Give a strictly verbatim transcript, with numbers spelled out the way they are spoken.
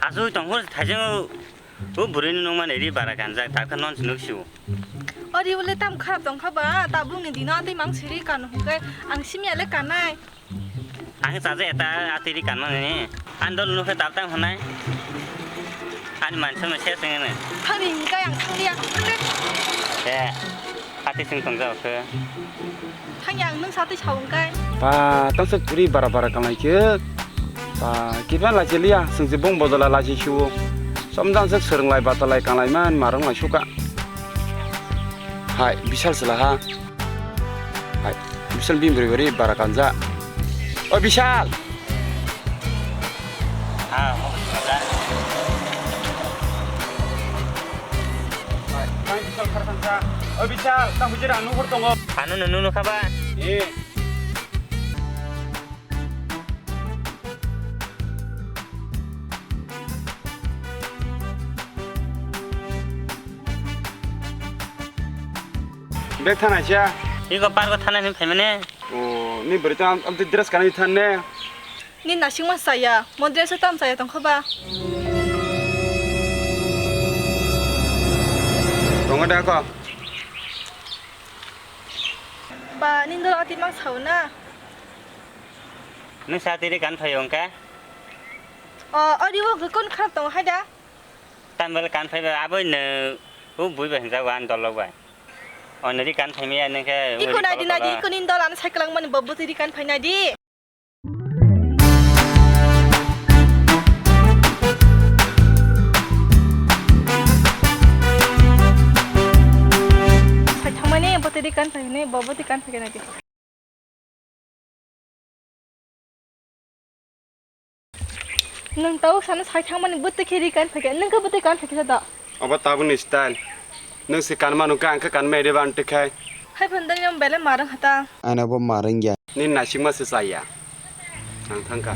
Aswk tongphuru thaichung o bwrwini nukmani ri bara kanjak, takha non si nuksio. O ri bole tam kharap tongkha ba, tabukni dino tei mang siri kanu hwnkhe ang simya le kanai. Ang chaja eta atiri kanmani. Ani dol nukhe tabtang hwnai. Ani mansa no ses ngene. Thani hingkai ang thanglia. Thangde. Eh, ati sing tong jao khe. Thangya ang nung sati sao hingkai. Pa, tang se kuri bara bara kanai khe. Pa, kiba la chelia, sing se bong bodola la che shu. Somdang se sereng lai bata lai kanai man marang lai suka. Hai, bisal sela ha. Hai, Bishal bini bwrwi bwrwi bara kanja. O Bishal! Ah, oke, sudah. Hai, hai, Bishal khar kanja. O Bishal, tang bujira anu hor tongo. Anu nunu nukha ba? Eh. Bek thana sia. Iko parko thana hin phaimane. O, ni bwrwi to am, am to dress kanwi thanne. Ni nasingma saya, mo dress tam saya tongkha ba. Tongo da ko. Ba, ni dol ati mang sao na. Nung sa tiri kan phayo wngkha? O, ori wo gakon kharap tongo hai da. Tambal kan phaiba aboi no u bui bai hinjago an dol bai. Ono ri kan phaimaya nung khe iko nai di, nai di, iko nin dol ano cycle ang mani bobo tiri kan phai nai di. Sai thangmani bo tiri kan phai ne, bobo tiri kan phai nai di. Nwng tabuk sana sai thangmani bwtwi khe ri kan phaikha, nwng khe bwtwi kan phaikha da? Obo tabukni style. Nwng se kanmano khe ang khe kanmai reba ang twi khai. Hai phano dani nwng belai marwng hata. Ano bo marwng ya. Ni naisingma se chaya. Ang thangkha.